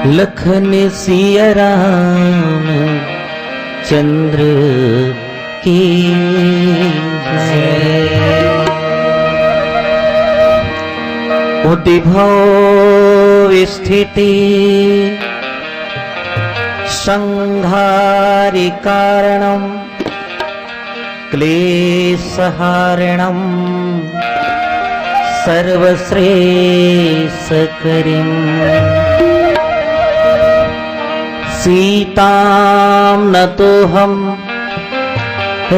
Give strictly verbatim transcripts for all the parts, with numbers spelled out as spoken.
लखन सिया राम चंद्र की जय। कोटि भव स्थिति संहारि कारणम क्लेशहारिणं सर्वश्रेयस्करीं सीतां नतोऽहं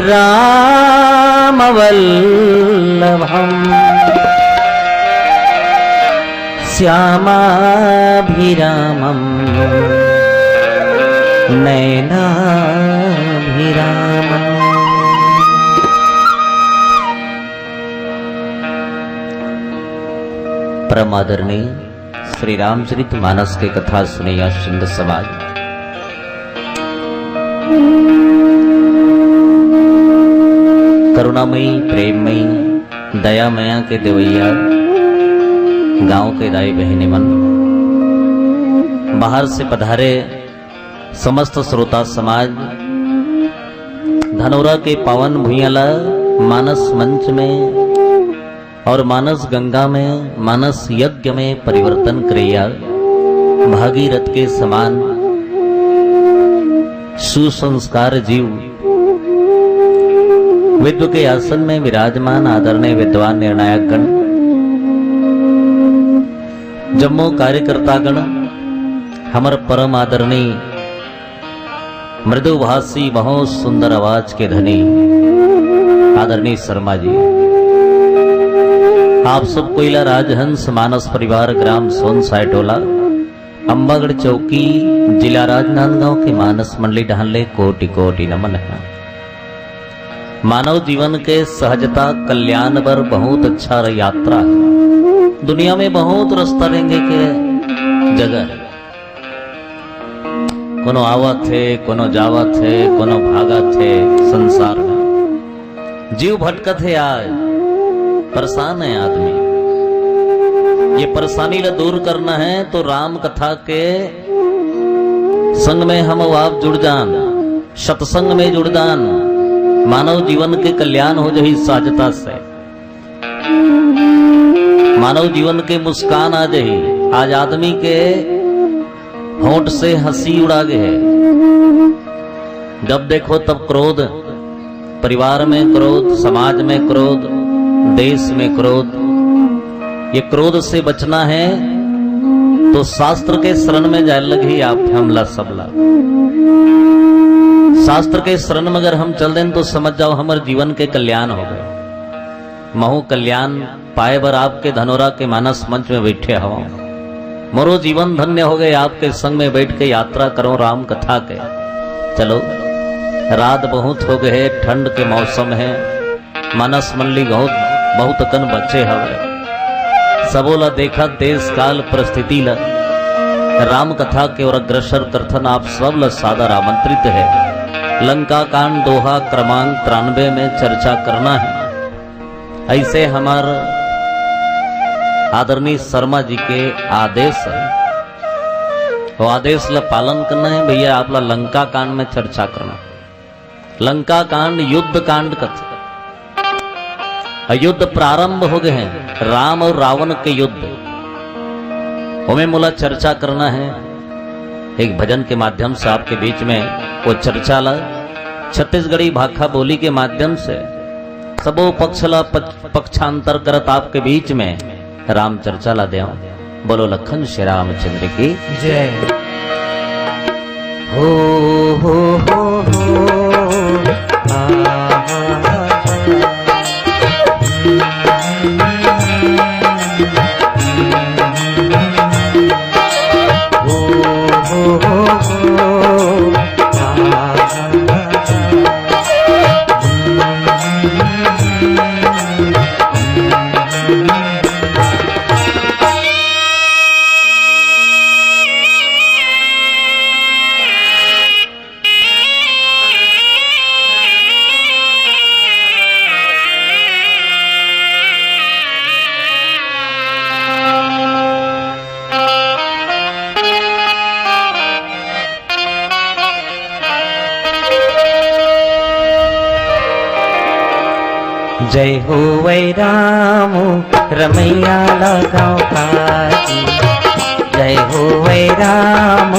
रामवल्लभम्। श्यामाभिरामं नैनाभिरामम्। परम आदरणीय श्री रामचरित मानस के कथा सुनइया संत समाज, करुणामयी, प्रेममयी, दया मया के देवैया गांव के दाई बहिनी मन, बाहर से पधारे समस्त श्रोता समाज, धनोरा के पावन भुइयां ला मानस मंच में और मानस गंगा में, मानस यज्ञ में परिवर्तन करइया भागीरथ के समान सुसंस्कार जीव, विद्व के आसन में विराजमान आदरणीय विद्वान निर्णायक गण, जम्मो कार्यकर्ता गण, हमर परम आदरणीय मृदुभाषी बहुत सुंदर आवाज के धनी आदरणीय शर्मा जी, आप सब कोई ला राजहंस मानस परिवार, ग्राम सोनसाय टोला, अम्बागढ़ चौकी, जिला राजनांदगांव के मानस मंडली डहान ले कोटि कोटि नमन हे। मानव जीवन के सहजता कल्याण बर बहुत अच्छा यात्रा हे। दुनिया में बहुत रस्ता रेंगे के जगह हे। कोनो आवत हे, कोनो जावत हे, कोनो भागत हे संसार में। जीव भटकत हे आज, परेशान हे आदमी। ये परेशानी ला दूर करना हे तो राम कथा के संग में हम अउ आप जुड़ जान, सत्संग में जुड़ जान। मानव जीवन के कल्याण हो जाही सहजता से। मानव जीवन के मुस्कान आ जाही। आज आदमी के होंठ से हंसी उड़ा गे हे। जब देखो तब क्रोध, परिवार में क्रोध, समाज में क्रोध, देश में क्रोध। ये क्रोध से बचना हे तो शास्त्र के शरण में जाय लगही आप हमला सबला। शास्त्र के शरण में अगर हम चल देन तो समझ जाओ हमर जीवन के कल्याण हो गे। महू कल्याण पाए बर आपके धनोरा के मानस मंच में बैठे हवं। मोरो जीवन धन्य हो गे, आपके संग में बैठ के यात्रा करो राम कथा के। चलो, रात बहुत हो गे हे, ठंड के मौसम हे, मानस मंडली बहुत, बहुत अकन बचे हवे। सबो ला देखत देश काल परिस्थिति ला राम कथा के ओर अग्रसर करथन, आप सब ला सादर आमंत्रित हे। लंका कांड दोहा क्रमांक तिरानबे में चर्चा करना हे। ऐसे हमर आदरणीय शर्मा जी के आदेश हे, वो आदेश ला पालन करना हे भैया। आप ला लंका कांड में चर्चा करना हे। लंका कांड युद्ध कांड कथे, अउ युद्ध प्रारंभ हो गे हे, राम अउ रावण के युद्ध, ओमे मोला चर्चा करना हे। एक भजन के माध्यम से आपके बीच में वो चर्चा ला छत्तीसगढ़ी भाखा बोली के माध्यम से सबो पक्ष ला पच-, पक्षांतर करत आपके बीच में राम चर्चा ला देव। बोलो लखन श्री रामचंद्र की जय। हो, हो, हो, हो। आ, हा, हा, हा। हो, हो, हो, हो। आ, हा, हा, हा। जय होवै राम रमैया ला गाँव काजी। जय होवै राम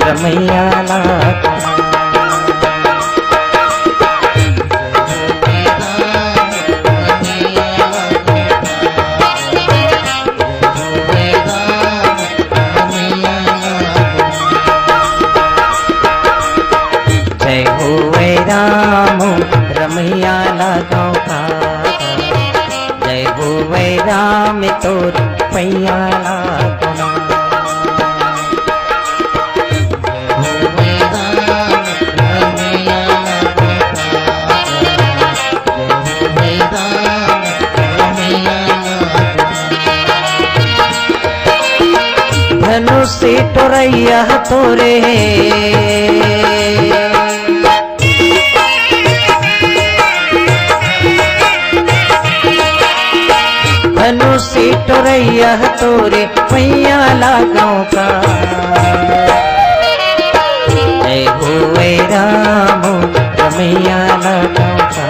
रमैया ला। जय होवै राम रमैया ला गाँव काजी। जय होवै राम तोर पैया लागो ना। धनुष टोरैया तोरे धनुष टोरैया तोरे पैया लागो का। जय होवै राम रमैया लागो का।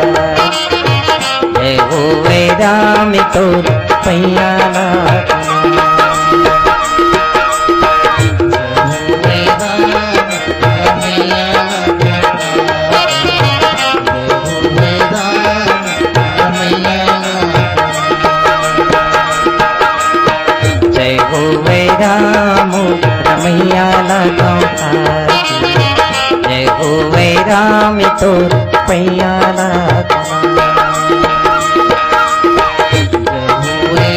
जय होवै राम तोर पैया लागो। जय होवै राम रमैया लागो। जय होवै राम तोर पैया लागो। जय होवै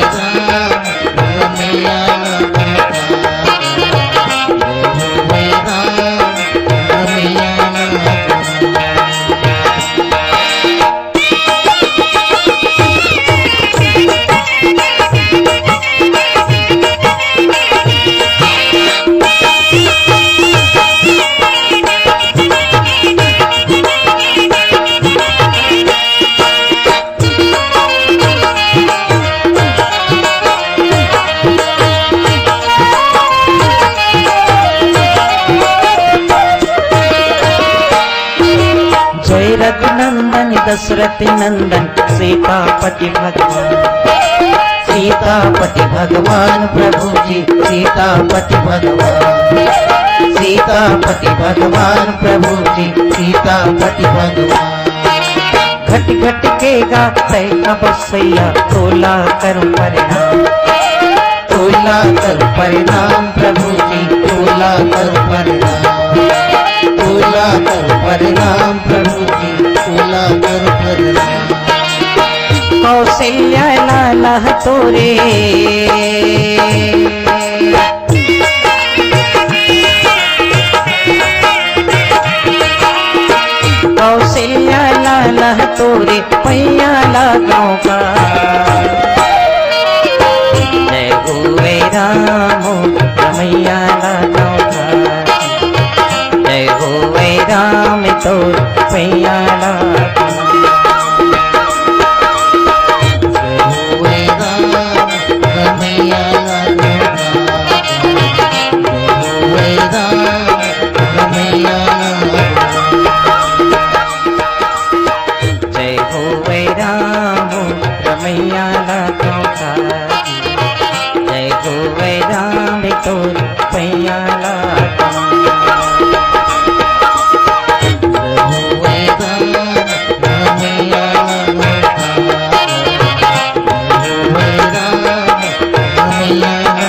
दशरथ नंदन सीतापति भगवान, सीतापति भगवान प्रभु जी, सीतापति भगवान, सीतापति भगवान प्रभु जी, सीतापति भगवान। घट घट के गाते अब सैया, तोला करूं प्रणाम। तोला कर प्रणाम प्रभु जी, तोला कर प्रणाम, तोला कर प्रणाम प्रभु जी, तोला कर प्रणाम। कौशल्या लाला तोरे, कौशल्या लाला तोरे पैया लगाऊं का। जय होवे राम रमैया लागा। जय होवे राम तो पैया लागा। जय होवे राम रमैया लागा। जय होवे राम रमैया लागा। जय होवे राम रमैया लागा। जय होवे राम तोर पैया लागा। जय होवे राम रमैया लागा। जय होवे राम रमैया लागा।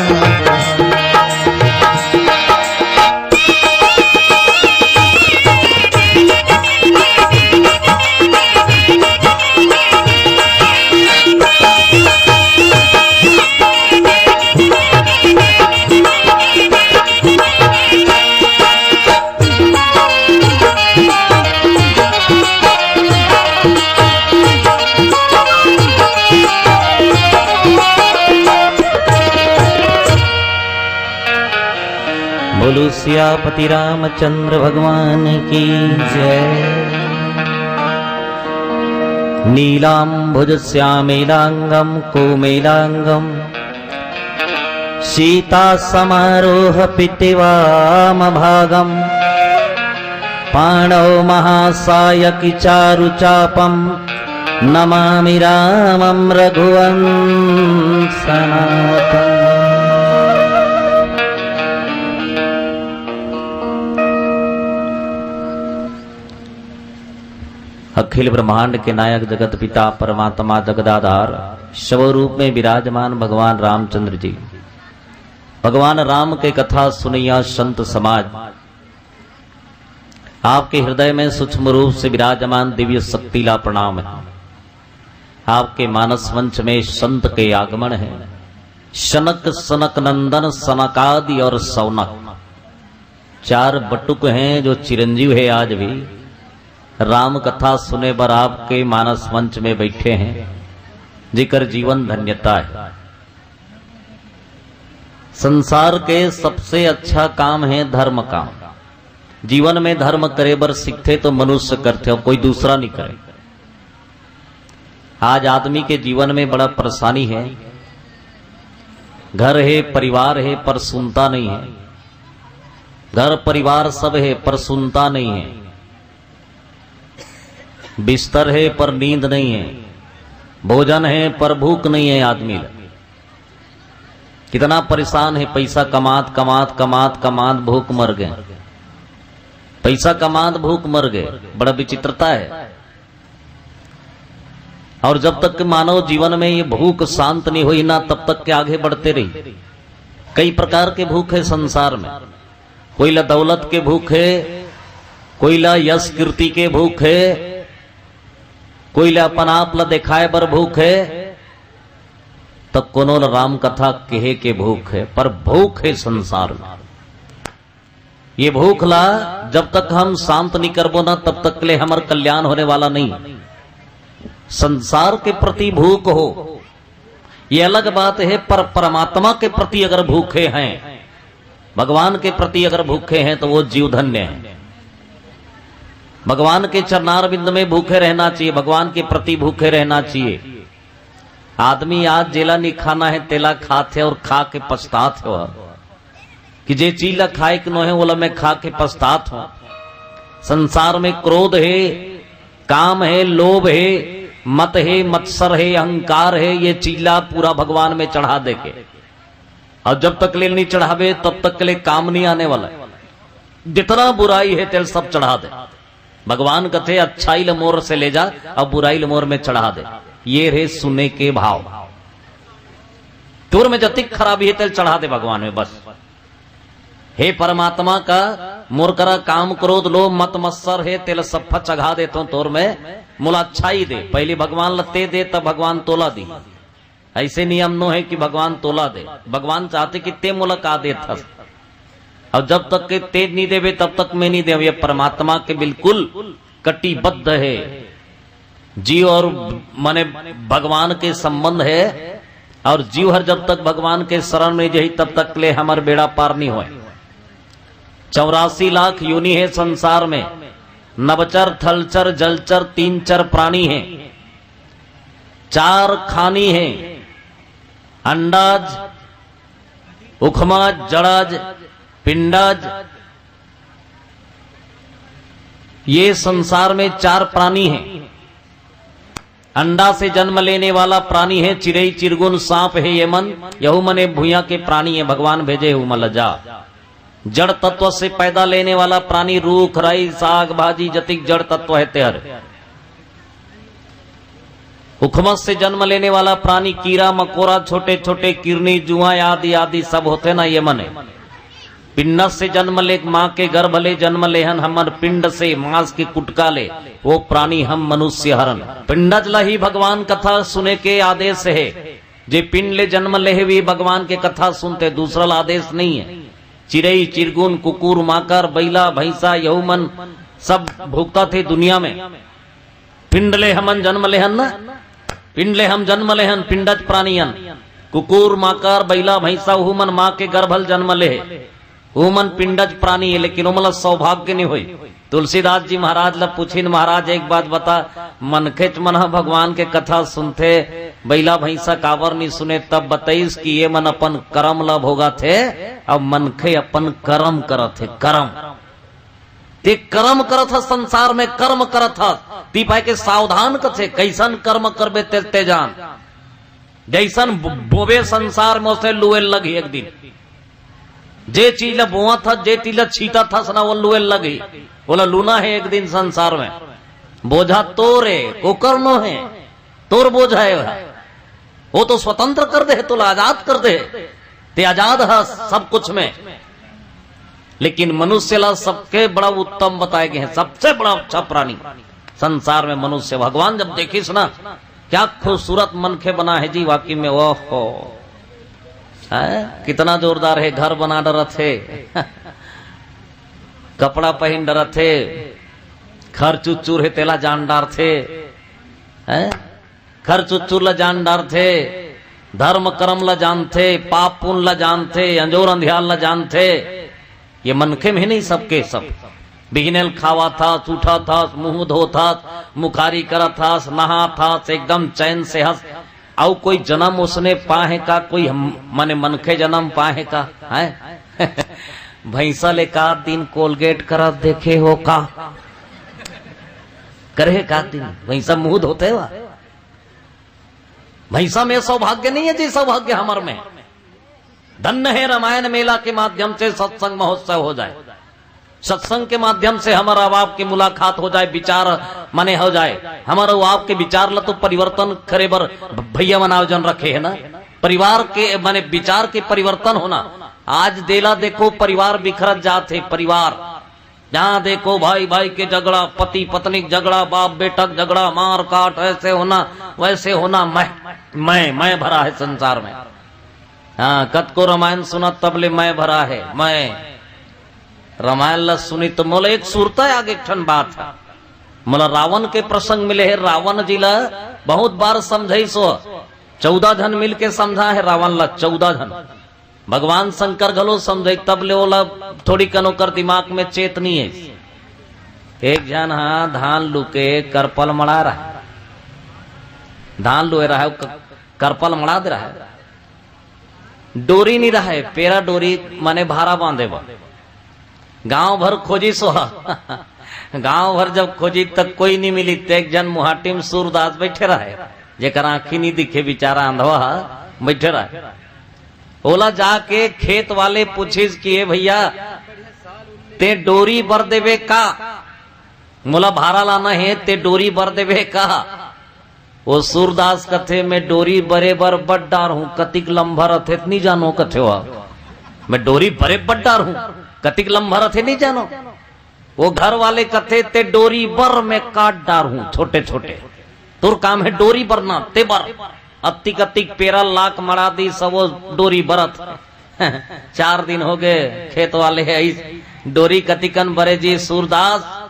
बोलो सियापति रामचंद्र भगवान की जय। नीलांबुज श्यामेलांगम कोमेलांगम सीता समारोह पिते वाम भागम। पाणौ महासायकि चारु चापम नमामि रामं रघुवंशनाथम्। अखिल ब्रह्मांड के नायक, जगत पिता, परमात्मा, जगदाधार, शव रूप में विराजमान भगवान रामचंद्र जी, भगवान राम के कथा सुनैया संत समाज, आपके हृदय में सूक्ष्म रूप से विराजमान दिव्य शक्ति ला प्रणाम है। आपके मानस मंच में संत के आगमन है। सनक, सनक नंदन, सनकादि और सौनक चार बटुक हैं जो चिरंजीव है आज भी। राम कथा सुने बर आपके मानस मंच में बैठे हैं, जेकर जीवन धन्यता है। संसार के सबसे अच्छा काम है धर्म काम। जीवन में धर्म करे बर सीखथे तो मनुष्य करथे, अउ कोई दूसरा नहीं करे। आज आदमी के जीवन में बड़ा परेशानी है। घर है, परिवार है, पर सुनता नहीं है। घर परिवार सब है, पर सुनता नहीं है। बिस्तर है, पर नींद नहीं है। भोजन है, पर भूख नहीं है आदमी ला। कितना परेशान है, पैसा कमात, कमात, कमात, कमात भूख मर गए। पैसा कमात भूख मर गए, बड़ा विचित्रता है। और जब तक के मानव जीवन में ये भूख शांत नहीं हुई ना, तब तक के आगे बढ़ते रही। कई प्रकार के भूख है संसार में। कोई ला दौलत के भूख है, कोई ला यश कीर्ति के भूख है, कोई ला अपन आप ला दिखाए बर भूख है, त कोनो ला राम कथा कहे के भूख है, पर भूख है संसार में। ये भूख ला जब तक हम शांत नहीं करबो ना, तब तक ले हमर कल्याण होने वाला नहीं। संसार के प्रति भूख हो, ये अलग बात है, पर परमात्मा के प्रति अगर भूखे हैं, भगवान के प्रति अगर भूखे हैं, तो वो जीव धन्य है। भगवान के चरणारविंद में भूखे रहना चाहिए, भगवान के प्रति भूखे रहना चाहिए। आदमी आज जेला नहीं खाना है, तेला खात है और खा के पछतात हो कि जे चीज ला खाए के नोहे, ओला मैं खा के पछतात हूँ। संसार में क्रोध है, काम हे, लोभ हे, मत हे, मत्सर हे, अहंकार हे, ये चीज ला पूरा भगवान में चढ़ा दे के। अउ जब तक ले नहीं चढ़ाबे, तब तक के ले काम नहीं आने वाला हे। जितना बुराई हे, तेला सब चढ़ा दे। भगवान कथे, अच्छाई ल मोर से ले जा, अउ बुराई ल मोर में चढ़ा दे। ये रे सुने के भाव। तोर में जतिक खराबी हे, तेला चढ़ा दे भगवान में, बस। हे परमात्मा का, मोर करा काम, क्रोध, लोभ, मत, मत्सर हे, तेला सफ्फा चघा देथों तोर में, मोला अच्छाई दे। पहली भगवान ल ते दे, तब भगवान तोला दी। ऐसे नियम नो हे कि भगवान तोला दे। भगवान चाहथे कि ते मोला का देथस। अउ जब तक के ते नहीं देबे, तब तक मैं नहीं देव। ये परमात्मा के बिल्कुल कटिबद्ध हे। जीव अउ माने भगवान के संबंध हे, अउ जीव हर जब तक भगवान के शरण में जही, तब तक ले हमर बेड़ा पार नहीं होय। चौरासी लाख योनि हे संसार में, नभचर, थलचर, जलचर, तीन चर प्राणी हे। चार खानी हे, अंडाज, उखमाज, जड़ाज, पिंडाज। ये संसार में चार प्राणी हे। अंडा से जन्म लेने वाला प्राणी हे चिरई, चिरगुन, सांप हे ये मन, यहू मन ए भुइयां के प्राणी हे, भगवान भेजे हे उमन ल जा। जड़ तत्व से पैदा लेने वाला प्राणी रूख, राई, साग, भाजी, जतिक जड़ तत्व हे तेहर। उखमस से जन्म लेने वाला प्राणी कीरा, मकोरा, छोटे छोटे किरनी, जुआ आदि आदि सब होथे ना, ये मन हे। पिंडस से जन्म ले, माँ के गर्भ ले जन्म लेहन हमन, पिंड से, मांस के कुटका ले, वो प्राणी हम मनुष्य हरन। पिंडज ला ही भगवान कथा सुने के आदेश हे। जे पिंड ले जन्म ले हे, वे भगवान के कथा सुनथे, दूसरा ला आदेश नहीं हे। चिरई, चिरगुन, कुकुर, माकर, बैला, भैंसा, यहू मन सब भुगतथे दुनिया में। पिंड ले हमन जन्म लेहन ना, पिंड ले हम जन्म लेहन, पिंडज प्राणियन। कुकुर, माकर, बैला, भैंसा, उहू मन माँ के गर्भ ले जन्म ले हे, उहू मन पिंडज प्राणी हे, लेकिन ओमन ला सौभाग्य नहीं होई। तुलसीदास जी महाराज ला पूछिन, "महाराज, एक बात बता, मनखेच मन ह भगवान के कथा सुनथे, बैला भैंसा काबर नहीं सुने?" तब बतईस कि ये मन अपन करम ला भोगथे, अब मनखे अपन करम करत हे, करम। ते करम करत हस, संसार में करम करत हस, ती पाए के सावधान कथे, कैसन करम करबे ते, ते जान। जैसन बो-, बोबे संसार में, ओसे लुए लगही एक दिन। जे चीज ला बोवत हस, जे चीज ला छींटत हस ना, वो लुए लगही। ओला लूना हे एक दिन संसार में। बोझा तोर हे, कोकर नो हे। तोर बोझा हे ओहा। वो तो स्वतंत्र कर दे हे, तोला आजाद कर दे हे। ते आजाद हस सब कुछ में। लेकिन मनुष्य ला सबके बड़ा उत्तम बताए गए हे, सबसे बड़ा अच्छा प्राणी संसार में मनुष्य। भगवान जब देखिस ना, क्या खूबसूरत मनखे बना हे जी, वाकई में, ओहो, हैं? कितना जोरदार हे, घर बना डरत हे, कपड़ा पहिन डरत हे, खर चुच्चुर हे, तेला जान डारथे, हैं? खर चुच्चुर ला जान डारथे, धर्म करम ला जानथे, पाप पुन ला जानथे, अंजोर अंधियार ला जानथे। ये मनखे में ही नहीं, सबके सब। बिहने ल खावत हस, उठत हस, मुंह धोत हस, मुखारी करत हस, नहात हस, एकदम चैन से हस। अउ कोई जनम उसने पाए हे का? कोई हम, माने मनखे जनम पाए हे का? हैं? भैंसा ले का दिन कोलगेट करत देखे हो का? करे हे का दिन? भैंसा मुंह धोथे वा? भैंसा में सौभाग्य नहीं हे जी, सौभाग्य हमर में। धन्य हे रामायण मेला के माध्यम से सत्संग महोत्सव हो जाए, सत्संग के माध्यम से हमर अउ आपके मुलाकात हो जाए, विचार माने हो जाए, हमर अउ आपके विचार ला तो परिवर्तन करे बर भ-, भैया मन आयोजन रखे हे ना, परिवार के माने विचार के परिवर्तन होना। आज देला देखो, परिवार बिखरत जात हे, परिवार जहाँ देखो भाई भाई के झगड़ा, पति पत्नी के झगड़ा, बाप बेटा के झगड़ा, मार काट, ऐसे होना, वैसे होना, मैं, मैं, मैं भरा हे संसार में। हाँ, कतको रामायण सुना तब ले मैं भरा हे, मैं। रामायण ला सुनी तो मोला एक सुरता आगे एक ठन बात हे। मोला रावण के प्रसंग मिले हे, रावण जी ला बहुत बार समझाइस ओ, चौदह झन मिल के समझा हे रावण ला, चौदह झन। भगवान शंकर घलो समझे, तब ले ओला थोड़ी कन ओकर दिमाग में चेत नहीं हे। एक झन हा धान लुके करपल मड़ा रहा, धान लुए रहा, क-, करपल मड़ा दे रहा, डोरी नहीं रहा, पेरा डोरी माने भारा बांधे बर। गांव भर खोजिस ओ हा, गांव भर जब खोजी तक कोई नहीं मिली, ते एक जन मुहाटी में सूरदास बैठे रहे, जेकर आंखी नहीं दिखे, बेचारा अंधवा हा, बैठे रहे। ओला जाके खेत वाले पूछिस कि "ए भैया, ते डोरी बर देबे का? मोला भारा लाना हे, ते डोरी बर देबे का?" वो सूरदास कथे, "मैं डोरी बरे बर बड़ डार हूं, कतिक लंबा रथे, नहीं जानो," कथे वो। "मैं डोरी बरे बड़ डार हूं, कतिक लंबा रथे, नहीं जानो।" वो घर वाले कथे, "ते डोरी बर, मैं काट डार हूं छोटे छोटे। तोर काम है डोरी बरना, ते बर।" अतिक अतिक पेरा लाक मड़ा दी, सब वो डोरी बरत। चार दिन हो गए, खेत वाले है इस डोरी कतिकन बरे जी सूरदास,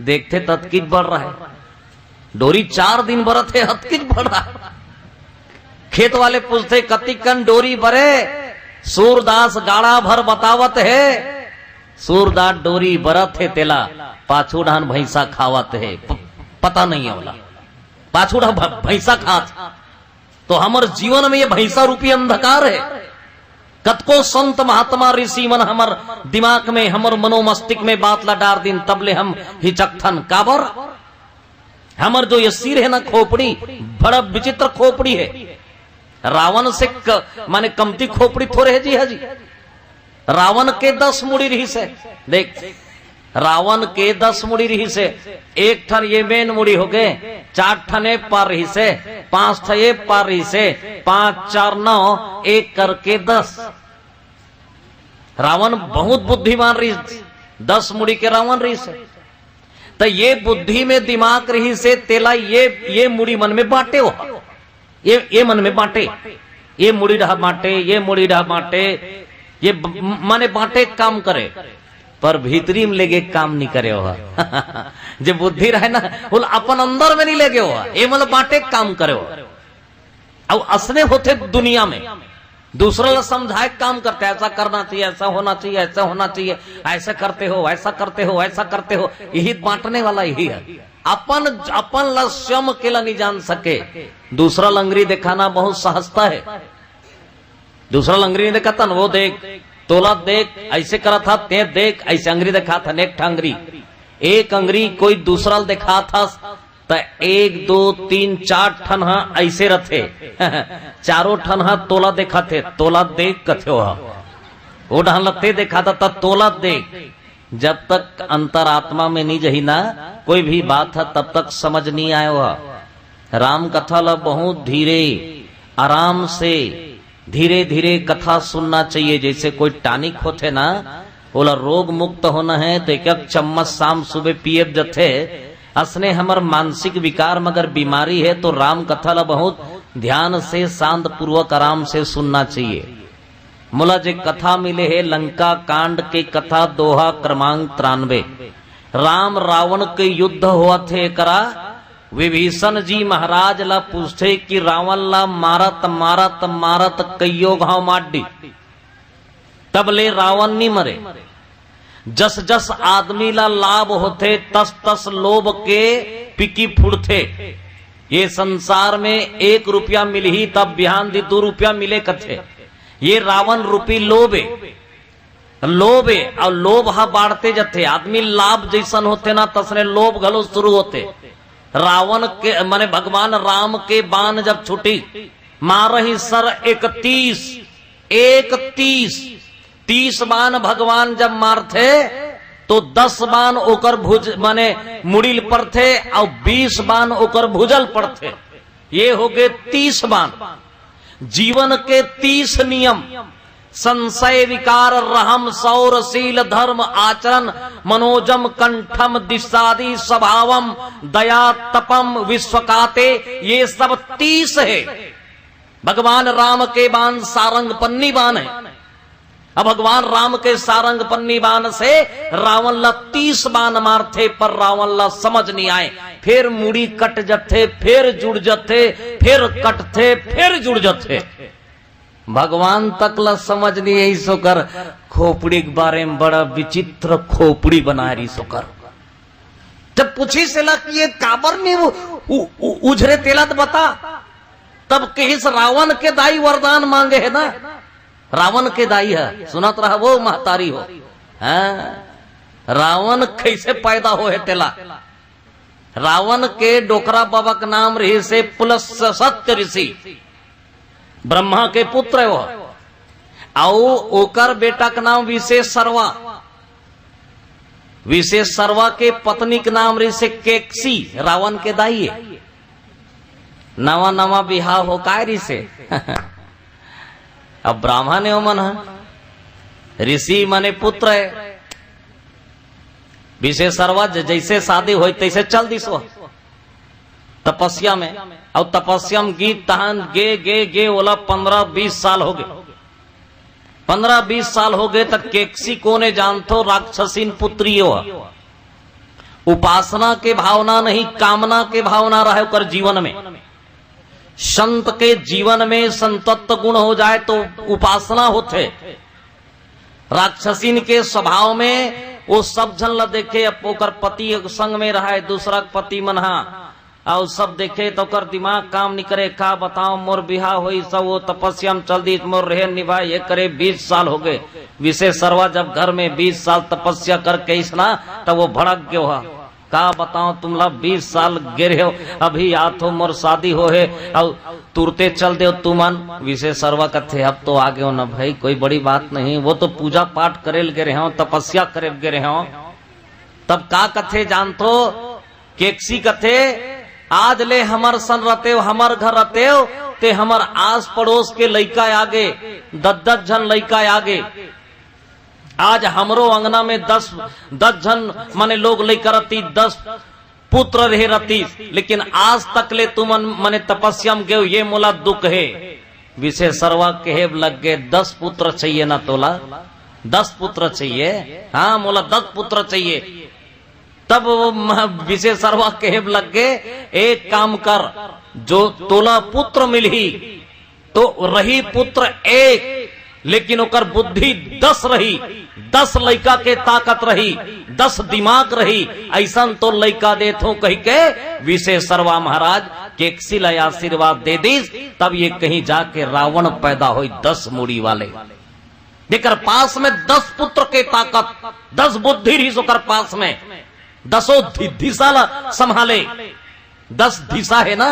देखथे त अतकिच बड़ रहे। डोरी चार दिन बरत हे, अतकिच बड़ रहे। खेत वाले पूछथे, "कतिकन डोरी बरे?" सूरदास गाड़ा भर बतावत हे। सूरदास डोरी बरत हे, तेला पाछू डहान भैंसा खावत हे। प-, पता नहीं हे ओला, पाछू डहान भ-, भैंसा खात। तो हमर जीवन में ये भैंसा रूपी अंधकार है। कतको संत महात्मा ऋषि मन हमर दिमाग में, हमर मनोमस्तिष्क में बात ला डार दिन, तब ले हम हिचकथन। काबर? हमर जो ये सिर है ना, खोपड़ी, बड़ा विचित्र खोपड़ी है। रावण से क-, माने कमती खोपड़ी थोड़े है जी, है जी। रावण के दस मुड़ी रहिस हे। देख, रावण के दस मुड़ी रहिस हे। एक ठन ये मेन मुड़ी हो गए, चार ठन ए पार रहिस हे, पांच ठन ए पार रहिस हे, पांच चार नौ, एक करके दस। रावण बहुत बुद्धिमान रहिस, दस मुड़ी के रावण रहिस हे। त ये बुद्धि में दिमाग रहिस हे, तेला ये, ये मुड़ी मन में बांटे हो। ये, ये मन में बांटे, ये मुड़ी डहा बांटे, ये मुड़ी डहा बांटे, ये ब-, माने बांटे काम करे, पर भीतरी में लेगे काम नहीं करे हो। जे बुद्धि रहे ना, वो अपन अंदर में नहीं लेगे हो, ये मतलब बांटे काम करे हो। अब असने होथे दुनिया में, दूसरा ला समझाए काम करते, "ऐसा करना चाहिए, ऐसा होना चाहिए, ऐसा होना चाहिए, ऐसा करते हो, ऐसा करते हो, ऐसा करते हो।" यही बांटने वाला यही है। अपन, अपन ला स्वयं अकेला नहीं जान सके, दूसरा लंगरी दिखाना बहुत सहजता है। दूसरा लंगरी नहीं दिखाता ना, वो देख, तोला देख, ऐसे करा था, ते देख, ऐसे अंगरी दिखा था, एक ठा अंगरी, एक अंगरी कोई दूसरा दिखा था, त एक, दो, तीन, चार ठन हा ऐसे रथे। चारों ठन हा तोला दिखाथे, तोला देख कथे हो। वो डहन ला ते दिखाता, त तोला देख। जब तक अंतरात्मा में नहीं जही ना, कोई भी बात है, तब तक समझ नहीं आए हो। राम कथा ला बहुत धीरे, आराम से, धीरे धीरे कथा सुनना चाहिए। जैसे कोई टॉनिक होथे ना, ओला रोग मुक्त होना है तो एक एक चम्मच शाम सुबह पिए जथे। असने हमर मानसिक विकार में अगर बीमारी है तो राम कथा ला बहुत ध्यान से, शांत पूर्वक, आराम से सुनना चाहिए। मोला जे कथा मिले हे, लंका कांड के कथा, दोहा क्रमांक तिरानवे। राम रावण के युद्ध होवत हे, एकरा विभीषण जी महाराज ला पूछथे कि रावण ला मारत, मारत, मारत कइयो घाव मार डी, तब ले रावण नी मरे। जस जस आदमी ला लाभ होथे, तस तस लोभ के पिकी फुड़थे। ये संसार में एक रुपया मिलही, तब बिहान दी दू रुपया मिले कथे। ये रावण रूपी लोभ ए, लोभ ए, अउ लोभ ह बाढ़ते जथे। आदमी लाभ जैसन होथे ना, तसने लोभ घलो शुरू होथे। रावण के, माने भगवान राम के बाण जब छुटी, मारही सर इकतीस, इकतीस, तीस बाण भगवान जब मारथे, तो दस बाण ओकर भुज, माने मुड़िल पड़थे, अउ बीस बाण ओकर भुजल पड़थे। ये हो गए तीस बाण। जीवन के तीस नियम, संशय विकार, रहम, सौर, शील, धर्म, आचरण, मनोजम, कंठम, दिशादि, स्वभावम, दया, तपम, विश्वकाते, ये सब तीस है। भगवान राम के बाण सारंग पन्नी बाण है। अब भगवान राम के सारंग पन्नी बाण से रावण ला तीस बाण मारथे, पर रावण ला समझ नहीं आए। फिर मुड़ी कट जथे, फिर जुड़ जथे, फिर कटथे, फिर जुड़ जथे। भगवान तक ला समझ नहीं आई सोकर, खोपड़ी के बारे में बड़ा विचित्र खोपड़ी बनाए रही सोकर। जब पूछी सेला कि ये काबर नहीं उ-, उ-, उ-, उझरे तेला तो बता, तब कहिस रावण के दाई वरदान मांगे है ना। रावण के दाई है, सुनत रहा वो महतारी हो। हाँ, रावण कइसे पैदा होहे तेला? रावण के डोकरा बाबा के नाम रहिसे पुलस्त्य ऋषि, ब्रह्मा के पुत्र हे वो। अउ ओकर बेटा के नाम विशेष सरवा। विशेष सरवा के पत्नी के नाम रहिसे केकसी, रावण के दाई हे। नवा नवा बिहाव हो काय रहिसे। अब ब्राह्मण हे ओमन ह, ऋषि माने पुत्र हे। विशेष सरवा ज-, जइसे शादी होय तइसे चल दिस वो तपस्या में। अउ तपस्या में गे तहान गे गे गे ओला पन्द्रह बीस साल होगे। पन्द्रह बीस साल होगे त केकसी कोन हे जानथो? राक्षसीन पुत्री हे वो। उपासना के भावना नहीं, कामना के भावना रहे ओकर जीवन में। संत के जीवन में संतत्व गुण हो जाय तो उपासना होथे। राक्षसीन के स्वभाव में वो सब झन ल देखे, अब ओकर पति संग में रहय, दूसरा पति मन ह, अउ सब देखे त ओकर दिमाग काम नइ करे। का बतावं, मोर बिहाव होइस, वो तपस्या म चल दिस, मोर रेहे निभाय, ये करे बीस साल होगे। विशेष सरवा जब घर में बीस साल तपस्या करके अइस ना, त वो भड़क गे हो। का बतावं तुमला, बीस साल गे रेहेंव, अभी आत हो मोर शादी होहे, अउ तुरते चल देव तुमन। विशेष सरवा कथे, अब तो आ गेव ना भई, कोई बड़ी बात नहीं, वो तो पूजा पाठ करे ल गे रेहेंव, तपस्या करे ल गे रेहेंव। तब का कथे जानथो? केकसी कथे, आज ले हमर सन रतेव, हमर घर रतेव, ते हमर आस पड़ोस के लइका आगे, दस दस झन लइका आगे। आज हमरो अंगना में दस, दस झन माने लोग लइका रतिस, दस पुत्र रहे रतिस, लेकिन आज तक ले तुमन माने तपस्या म गेव, ये मोला दुख हे। विशेष सरवा कहे लग गे, दस पुत्र चाहिए ना तोला? दस पुत्र चाहिए? हाँ, मोला दस पुत्र चाहिए। तब वो म-, विशेष सरवा कहे लग गे, एक काम कर, जो तोला पुत्र मिलही, तो रही पुत्र एक, लेकिन ओकर बुद्धि दस रही, दस लइका के ताकत रही, दस दिमाग रही, अइसन तोर लइका देथों कहिके विशेष सरवा महाराज केकसी ल आशीर्वाद दे दिस। तब ये कहीं जाके रावण पैदा होय, दस मुड़ी वाले, जेकर पास में दस पुत्र के ताकत, दस बुद्धि रहिस ओकर पास में, दसों दि-, दिशा ला संभाले। दस दिशा हे ना,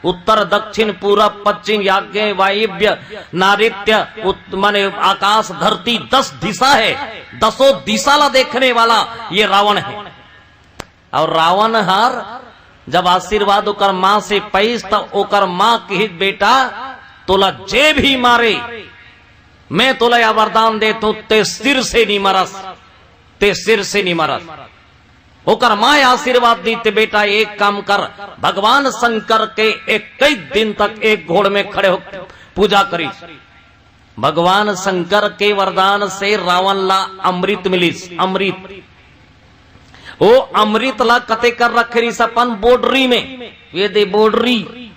उत्तर, दक्षिण, पूरब, पश्चिम, आग्नेय, वायव्य, नैऋत्य, उत-, माने आकाश, धरती, दस दिशा हे। दसों दिशा ला देखने वाला ये रावण हे। अउ रावण हर जब आशीर्वाद ओकर माँ से पइस, त ओकर माँ किहिस, बेटा, तोला जे भी मारे, मैं तोला या वरदान देथों, ते सिर से नी मरस, ते सिर से नी मरस। ओकर माँ आशीर्वाद दिस, ते बेटा एक काम कर, भगवान शंकर के इक्कीस दिन तक एक घोड़ में खड़े हो पूजा करिस। भगवान शंकर के वरदान से रावण ला अमृत मिलिस, अमृत। ओ अमृत ला कते कर रखे रिहिस अपन बोडरी में, ये दे बोडरी।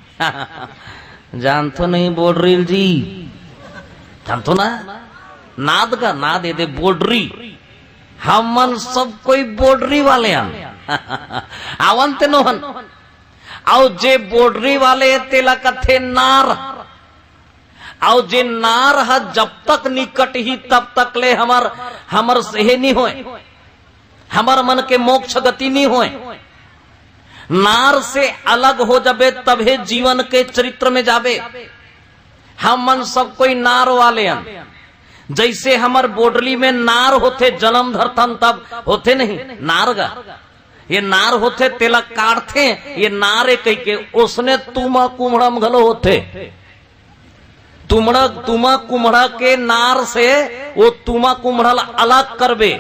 जानथो नहीं बोडरी जी, जानथो ना? नाद का नाद, ये दे बोडरी। हमन सब कोई बोडरी वाले हन। आवन ते नोहन। अउ जे बोडरी वाले तेला कथे नार। अउ जे नार ह जब तक नी कटही तब तक ले हमर, हमर सेहे नी होय, हमर मन के मोक्ष गति नी होय। नार से अलग हो जाबे तभे जीवन के चरित्र में जाबे। हमन सब कोई नार वाले हन। जइसे हमर बोडरी में नार होथे, जनम धरथन तब होथे नहीं नार गा, ये नार होथे, तेला काटथे, ये नार ए कहिके। ओसने तुमा कुम्हड़ा म घलो होथे। तुमड़ा, तुमा कुम्हड़ा के नार से वो तुमा कुम्हड़ा ला अलग करबे,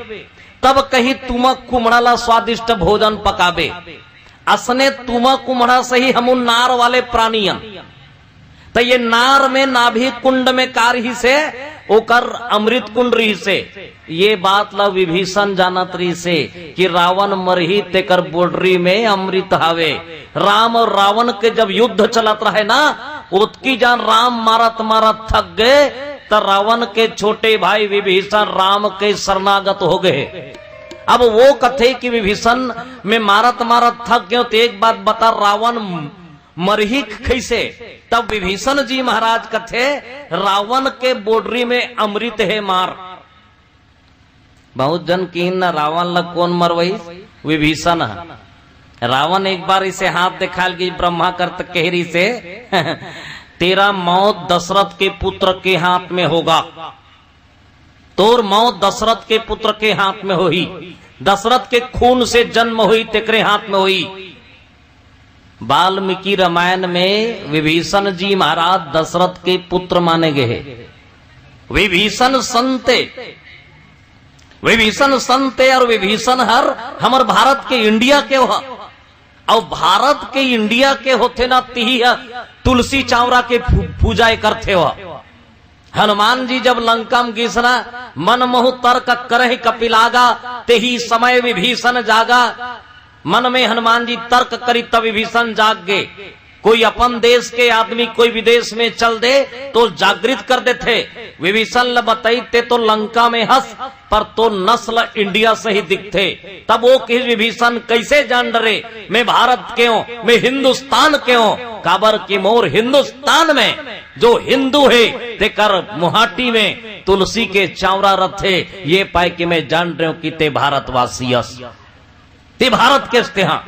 तब कहीं तुमा कुम्हड़ा ला स्वादिष्ट भोजन पकाबे। असने तुमा कुम्हड़ा से ही हमू नार वाले प्राणी हन। त ये नार में नाभि कुंड में का रिहिसे, ओकर अमृत कुंड रिहिसे। ये बात ला विभीषण जानत रिहिसे कि रावण मरही तेकर बोडरी में अमृत हावे। राम अउ रावण के जब युद्ध चलत रहे ना, ओतकी जान राम मारत मारत थक गे, त रावण के छोटे भाई विभीषण राम के शरणागत हो गे। अब वो कथे कि विभीषण, मैं मारत मारत थक गेंव, त एक बात बता, रावण मरही कइसे? तब विभीषण जी महाराज कथे, रावण के बोडरी में अमृत हे मार। बहुत जन किहिन न, रावण ला कोन मरवइस? विभीषण ह। रावण एक बार इसे हाथ देखाल गई, ब्रह्मा कर त कह रही से, "तेरा मौत दशरथ के पुत्र के हाथ में होगा, तोर मौत दशरथ के पुत्र के हाथ में होही, दशरथ के खून से जन्म होही, तेकरे हाथ में होही।" वाल्मीकि रामायण में विभीषण जी महाराज दशरथ के पुत्र माने गए हे। विभीषण संत हे, विभीषण संत हे अउ विभीषण हर हमर भारत के इंडिया के हो। अउ भारत के इंडिया के होथे ना, तिही ह तुलसी चावरा के पू-, पूजा करथे हो। हनुमान जी जब लंका में गिस ना, मन महु तर्क करहि कपि लागा, तेही समय विभीषण जागा। मन में हनुमान जी तर्क करी, तब विभीषण जाग गे। कोई अपन देश के आदमी कोई विदेश में चल दे तो जागृत कर देथे। विभीषण ल बताई, "ते तो लंका में हस, पर तो नस्ल इंडिया से ही दिखथे।" तब वो किहिस, "विभीषण, कैसे जान डरे? मैं भारत के हों, मैं हिंदुस्तान के हों, काबर कि मोर हिंदुस्तान में जो हिंदू हे, तेकर मुहाटी में तुलसी के चावरा रथे, ये पाय के मैं जान डरेंव कि ते भारतवासी अस, ते भारत के अस तेहा।"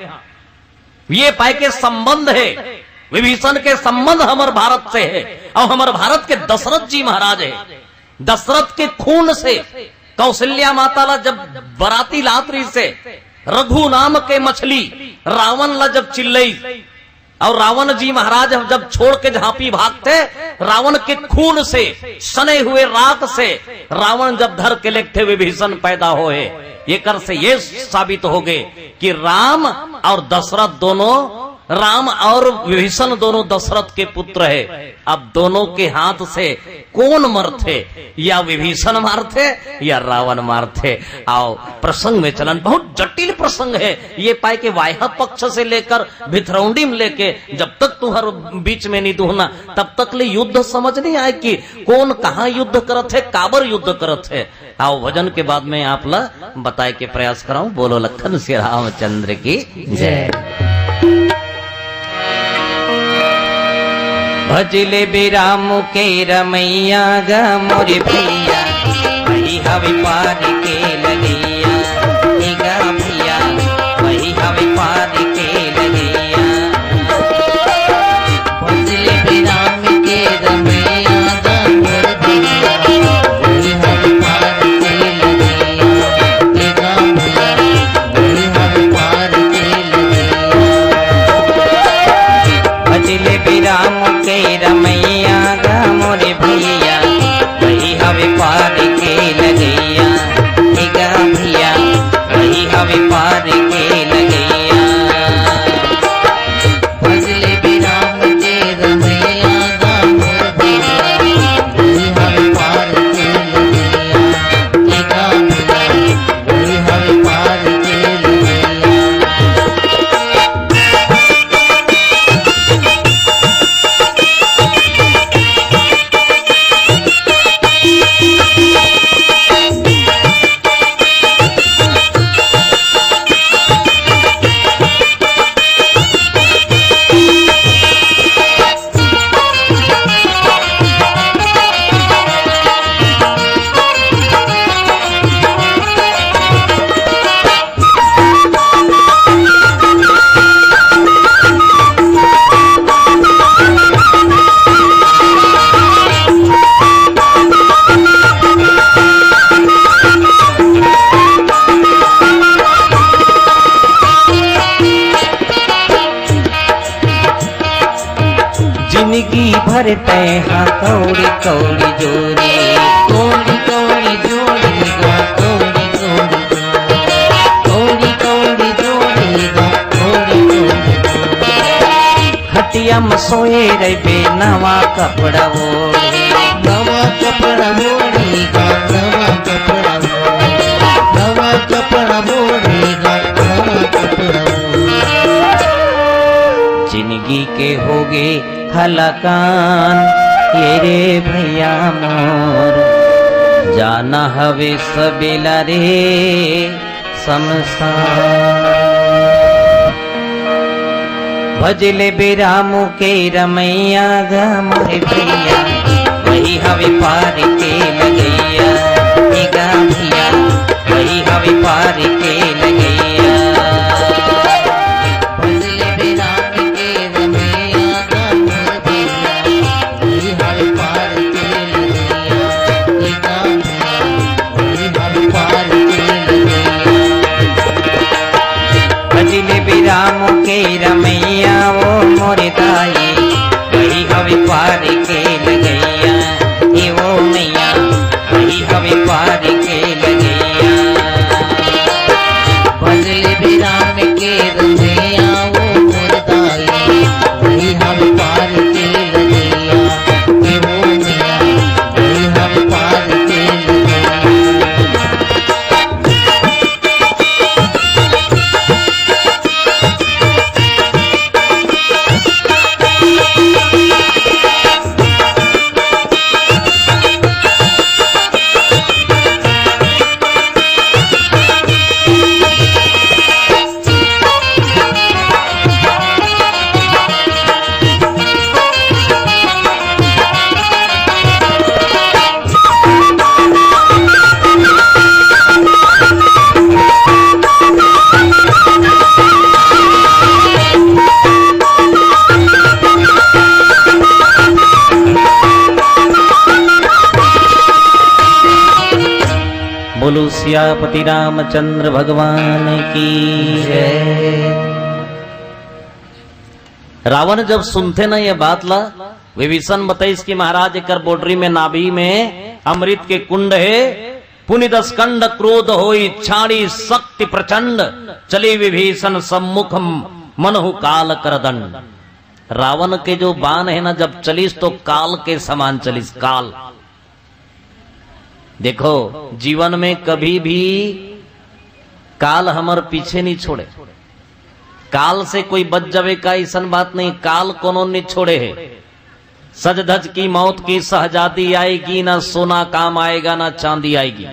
ये पाय के संबंध हे, विभीषण के संबंध हमर भारत से हे, अउ हमर भारत के दशरथ जी महाराज हे। दशरथ के खून से कौशल्या माता ला जब बराती लात रहिसे, रघु नाम के मछली रावण ला जब चिल्लई, अउ रावण जी महाराज जब छोड़ के झांपी भागथे, रावण के खून से, सने हुए राख से रावण जब धर के लेगथे, विभीषण पैदा होए। एकर से ये साबित हो गे कि राम अउ दशरथ दोनों, राम अउ विभीषण दोनों दशरथ के पुत्र हे। अब दोनों के हाथ से कोन मरथे, या विभीषण मारथे या रावण मारथे? अउ प्रसंग में चलन, बहुत जटिल प्रसंग हे। ये पाय के वायहा पक्ष से लेकर भिथरौंडी में लेके जब तक तुंहर बीच में नहीं दुहना, तब तक ले युद्ध समझ नहीं आय कि कोन कहाँ युद्ध करत हे, काबर युद्ध करत हे। अउ भजन के बाद में आप ला बताय के प्रयास करंव। बोलो लखन श्री रामचंद्र की जय। भजले बिराम के रमैया गा मोरे भैया, वही हवे पार के लगैया। हे गा भैया, वही हवे पार के लगैया। भजले बिराम के रमैया गा मोरे भैया, वही हवे पार के लगैया। हे गा भैया, वही हवे पार के लगैया। भजले बिराम के रमैया गा मोरे भैया, वही हवे पार के लगैया। हे गा भैया, वही हवे पार के लगैया। भजले बिराम के रमैया गा मोरे भैया, वही हवे पार के लगैया। हे गा भैया, वही हवे पार के लगैया। जिनगी भर तैं हा कौड़ी कौड़ी जोड़ी, कौड़ी कौड़ी जोड़ी गा, कौड़ी कौड़ी जोड़ी, कौड़ी कौड़ी जोड़ी गा, कौड़ी कौड़ी जोड़ी। खटिया म सोए रहिबे नवा कपड़ा ओढ़े, नवा कपड़ा ओढ़े गा, नवा कपड़ा ओढ़े, नवा कपड़ा ओढ़े गा, नवा कपड़ा ओढ़े। जिनगी के होगे हलाकान, ये रे भैया मोर, जाना हवे सबेला रे शमशान। भजले बिराम के रमैया गा मोरे भैया, वही हवे पार के लगैया। हे गा भैया, बोलो सियापति रामचंद्र भगवान की जय। रावण जब सुनथे ना ये बात ला, विभीषण बताइस कि महाराज, एकर बोडरी में, नाभि में अमृत के कुंड हे, पुनि दस कंड क्रोध होई, छाड़ी शक्ति प्रचंड, चली विभीषण सम्मुख मनहु काल कर दंड। रावण के जो बाण हे ना, जब चलिस तो काल के समान चलिस, काल। देखो, जीवन में कभी भी काल हमर पीछे नहीं छोड़े। काल से कोई बच जावे का, अइसन बात नहीं, काल कोनो नहीं छोड़े हे। सज धज की मौत की शहजादी आएगी, ना सोना काम आएगा, ना चांदी आएगी।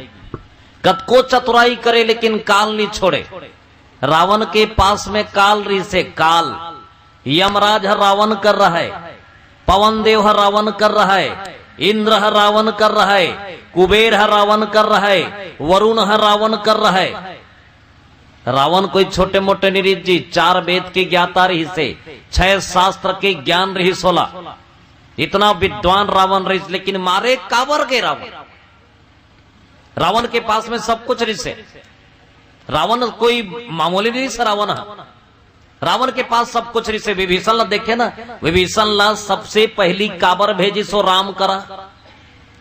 कतको चतुराई करे, लेकिन काल नहीं छोड़े। रावण के पास में काल रिहिसे, काल। यमराज ह रावण कर रहय, पवन देव ह रावण कर रहय, इंद्र ह रावण कर रहय, कुबेर ह रावण कर रहय, वरुण ह रावण कर रहय। रावण कोई छोटे मोटे नहीं रिहिस जी, चार वेद के ज्ञाता रिहिसे, छह शास्त्र के ज्ञान रिहिस ओला, इतना विद्वान रावण रिहिस, लेकिन मारे काबर गे रावण? रावण के पास में सब कुछ रिहिसे। रावण कोई मामूली नहीं रिहिस, रावण ह। रावण के पास सब कुछ रिहिसे। विभीषण ला देखे ना, विभीषण ला सबसे पहली काबर भेजिस ओ राम करा,